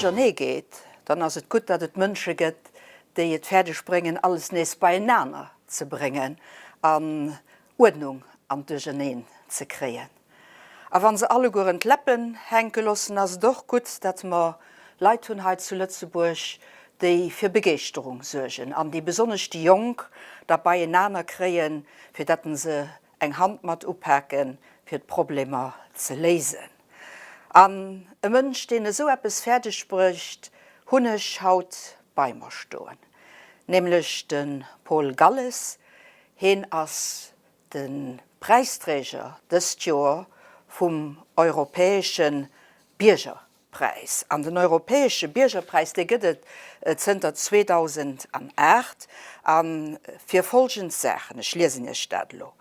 duerchernee geet, dann ass et gutt, datt et Mënsche gëtt, déi et fäerdeg bréngen, alles nees beienaner ze bréngen an Uerdnung an d'Duercherneen ze kréien. A wa se allegueren d'Läppen hänke loossen, ass et och gutt, datt mer Leit hunn hei zu Lëtzebuerg, déi fir Begeeschterung suergen an déi besonnesch déi Jonk da beienaner kréien, fir datt se eng Hand mat upaken, fir d'Problemer ze léisen. An e Mënsch, deen esou eppes fäerdeg brécht, hunn ech haut bei mer stoen, nämlech de Paul Galles. Heen ass de Präisträger dëst Joer vum Europäesche Biergerpräis. An den Europäesche Biergerpräis, dee gëtt et zënter 2008 a fir folgend Saachen, ech liesen Iech dat elo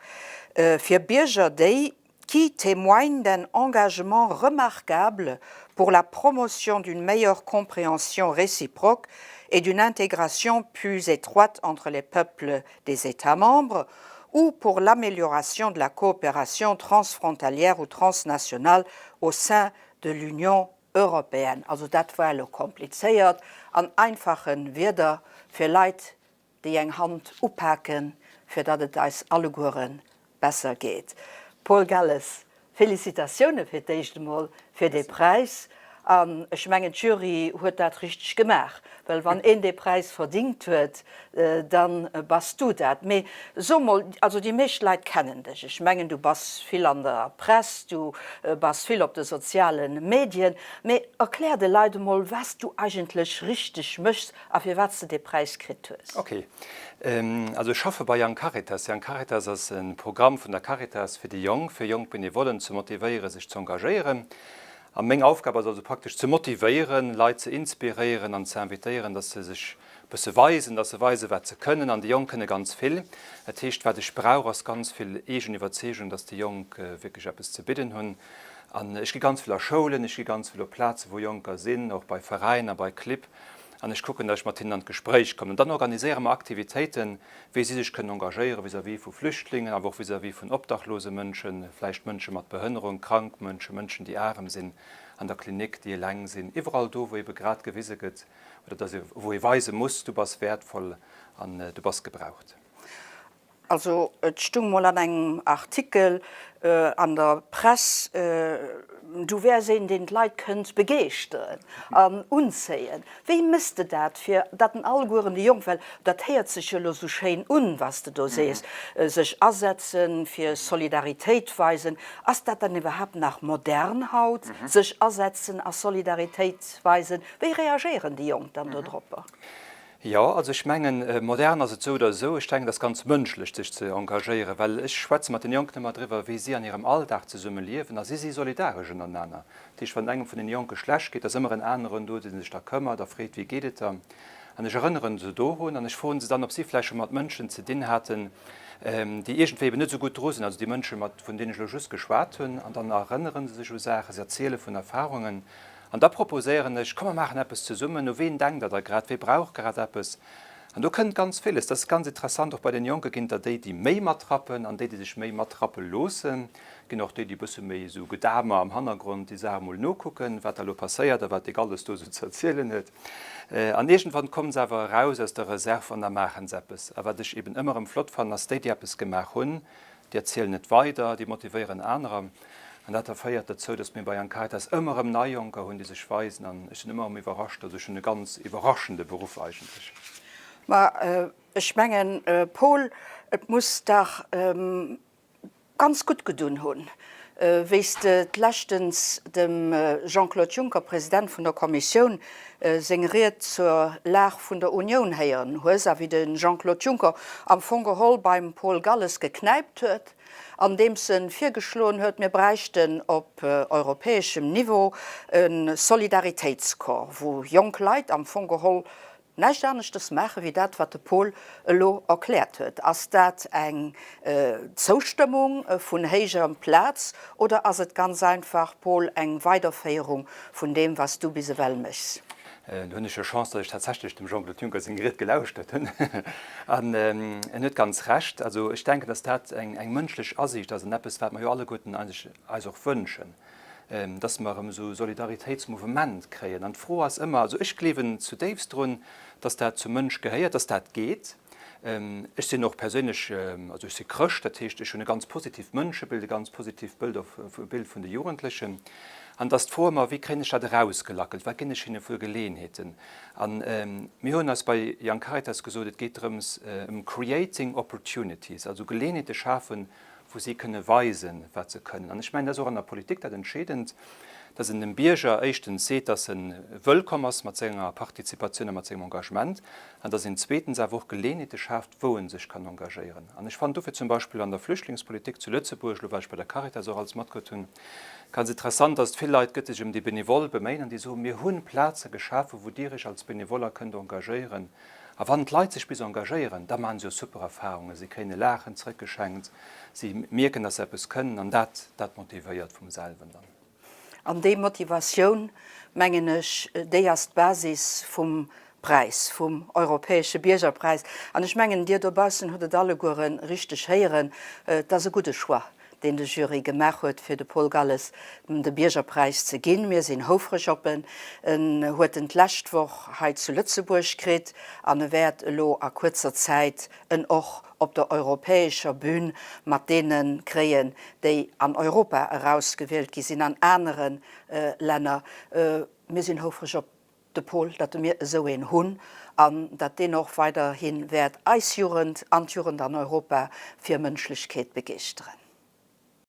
fir, Bierger, déi qui témoignent d'un engagement remarquable pour la promotion d'une meilleure compréhension réciproque et d'une intégration plus étroite entre les peuples des États membres ou pour l'amélioration de la coopération transfrontalière ou transnationale au sein de l'Union européenne. Also dat war elo komplizéiert an einfache Wierder fir Leit, déi eng Hand upaken, fir datt et eis alleguere besser geet. Paul Galles, Felicitatioune fir d'éischt emol fir dee Präis. An ech mengen, d'Jury huet dat richteg gemaach, well wann een dee Präis verdingt huet, da bass du dat. Mee so mol, also déi meescht Leit kennen dech, ech mengen, du bass vill an der Press, du bass vill op de soziale Medien, mee erklär de Leit emol, wat s du eigentlech richteg méchs A firwat s de dee Präis kritt hues. Ok. Also ech schaffe bei Young Caritas. Young Caritas ass e Programm vun der Caritas fir déi Jonk, fir jonk Benevollen ze motivéieren, sech ze engagéieren. A meng Aufgab ass also praktesch ze motivéieren, Leit ze inspiréieren an ze invitéieren, dass se sech e bësse weisen, dass se weisen, wat se kënnen. An déi Jonk kënne ganz vill. Dat heescht, wat ech brauch, ass ganz vill eegen Iwwerzeegung, dass déi Jonk wierklech eppes ze bidden hunn. An ech gi ganz vill a Schoulen, ech gi ganz vill op Plaze wou Jonker sinn, och bei Veräiner, bei Clibb. An ech kucken, datt ech mat hinnen an d'Gespréich kommen. An dann organiséiere mer Aktivitéiten, wéi si sech kënnen engagéieren vis-à-vis vu Flüchtlingen, awer och vis-à-vis vun obdachlose Mënschen, vläicht Mënsche mat Behënnerung, krank Mënschen, Mënschen, déi arem sinn an der Klinik, déi eleng sinn. Iwwerall do, wou ebe grad gewise gëtt oder datt ee, wou ee weise muss, du bass wäertvoll an du bass gebraucht. Also et stung mol an engem Artikel an der Press, du wäers een, deen d'Leit kënnt begeeschteren an unzéien. Wéi mëss de dat, fir datt en allegueren déi Jonk, well dat héiert sech jo elo sou schéin un, wat s de do sees, sech asetzen, fir Solidaritéit weisen. Ass dat dann iwwerhaapt nach modern haut, sech asetzen a Solidaritéit weisen? Wéi reagéieren déi Jonk dann dodropper? Jo, also ech mengen, modern ass et esou oder esou. Ech denken, et ass ganz mënschlech, sech ze engagéieren, well ech schwätze mat den Jonken ëmmer driwwer, wéi si an hirem Alldag zesumme liewen a si si solidaresch ënnernaner. Dat heescht, wann et engem vun den Jonke schlecht geet, ass ëmmer en aneren do, dee sech da këmmert a freet, wéi geet et der? An ech erënneren se dorun an ech froen se dann, ob si vläicht scho mat Mënschen ze dinn haten, déi iergendwéi eben net esou gutt dru sinn, also déi Mënsche mat, vun deenen ech elo just geschwat hunn. An dann erënnere se sech u Saachen, se erziele vun Erfarungen. An da proposéieren ech, komm mer maachen eppes zesummen, u ween denkt der da grad, wee brauch grad eppes? An do kënnt ganz villes. Dat ass ganz interessant, och bei den Jonke ginn et der déi, déi méi matrappen an déi, déi sech méi matrappe loossen. Et ginn och déi, déi e bësse méi esou Gedamer am Hannergrond déi Saach emol nokucken, wat da elo passéiert a wat dee Galles do esou ze erzielen huet. An iergendwann kommen se awer eraus aus der Reserve an da maachen se eppes. A wat ech eben ëmmer erëm flott fannen, ass déi, déi eppes gemaach hunn, Déi erzielen et weider, déi motivéieren anerer. An dat da féiert dozou, datt mir bei Young Caritas ëmmer erëm nei Jonker hunn, déi sech weisen. An ech sinn ëmmer erëm iwwerrascht. Also ech hunn e ganz iwwerraschende Beruff eigentlech. Ma ech mengen, Paul, et muss dach ganz gutt gedunn hunn, wéi s de d'leschtens dem Jean-Claude Juncker, President vun der Kommissioun, seng Ried zur Lag vun der Unioun héieren hues a wéi de Jean-Claude Juncker am Fong geholl beim Paul Galles geknäipt huet, andeems en virgeschloen huet, mir bräichten op europäeschem Niveau e Solidaritéitscorps, wou jonk Leit am Fong geholl näischt aneschters maache wéi dat, wat de Paul elo erkläert huet. Ass dat eng Zoustëmmung vun héijer Plaz oder ass et ganz einfach, Paul, eng Weiderféierung vun deem, wat s du bis ewell méchs? Do hunn ech jo Chance, datt ech tatsächlech dem Jean-Claude Juncker seng Ried gelauschtert hunn. An en huet ganz Recht. Also ech denken, datt dat eng mënschlech Asiicht ass an eppes, wat mer jo alleguerten eigentlech eis och wënschen. Dass mer erëm esou Solidaritéitsmouvement kréien. An d'Fro ass ëmmer, also ech gleewen zudéifst drun, dass dat zum Mënsch gehéiert, dass dat geet. Ech sinn och perséinlech, also ech si Chrëscht, dat heescht, ech hunn e ganz positiivt Mënschebild, e ganz positiivt Bild och, Bild vun de Jugendlechen. An et ass d'Fro ëmmer, wéi kréien ech dat erausgelackelt, wat ginn ech hinne vu Geleeënheeten? An mir hunn eis bei Young Caritas gesot, et geet drëms ëm creating opportunities, also Geleeënheete schafen, wou si kënne weisen, wat se kënnen. An ech mengen, dat ass och an der Politik dat Entscheedend, dass een dem Bierger éischtens seet, dass e wëllkomm ass mat senger Participatioun a mat sengem Engagement, an dass een zweetens awer och Geleeënheete schaaft, wou e sech kann engagéieren. An ech fannen dofir zum Beispill an der Flüchtlingspolitik zu Lëtzebuerg, elo wat ech bei der Caritas och alles matkritt hunn, ganz interessant, dass et vill Leit gëtt, déi sech ëm déi Benevole beméien an déi soen, Mir hu Plaze geschafen, wou Dir Iech als Benevoller kënnt engagéieren. A wann d'Leit sech bis engagéieren, da maachen se jo super Erfahrungen, si kréien e Laachen zrëckgeschenkt, si mierken, dass se eppes kënnen an dat, dat motivéiert vum selwen dann. An déi Motivatioun, mengen ech, déi ass d'Basis vum Präis, vum europäesche Biergerpräis. An ech mengen, Dir dobaussen hutt et alleguere richteg héieren, et ass e gudde Choix, deen de Jury gemaach huet, fir de Paul Galles de Biergerpräis ze ginn. Mir sinn houfreg op en. En huet en d'lescht Woch hei zu Lëtzebuerg kritt an e wäert elo a kuerzer Zäit en och op der europäescher Bühn mat deene kréien, déi an Europa erausgewielt gi sinn, an anere Länner. Mir sinn houfreg op de Paul, datt mir esou een hunn an datt deen och weiderhi wäert eis Jugend an d'Jugend an Europa fir Mënschlechkeet begeeschteren.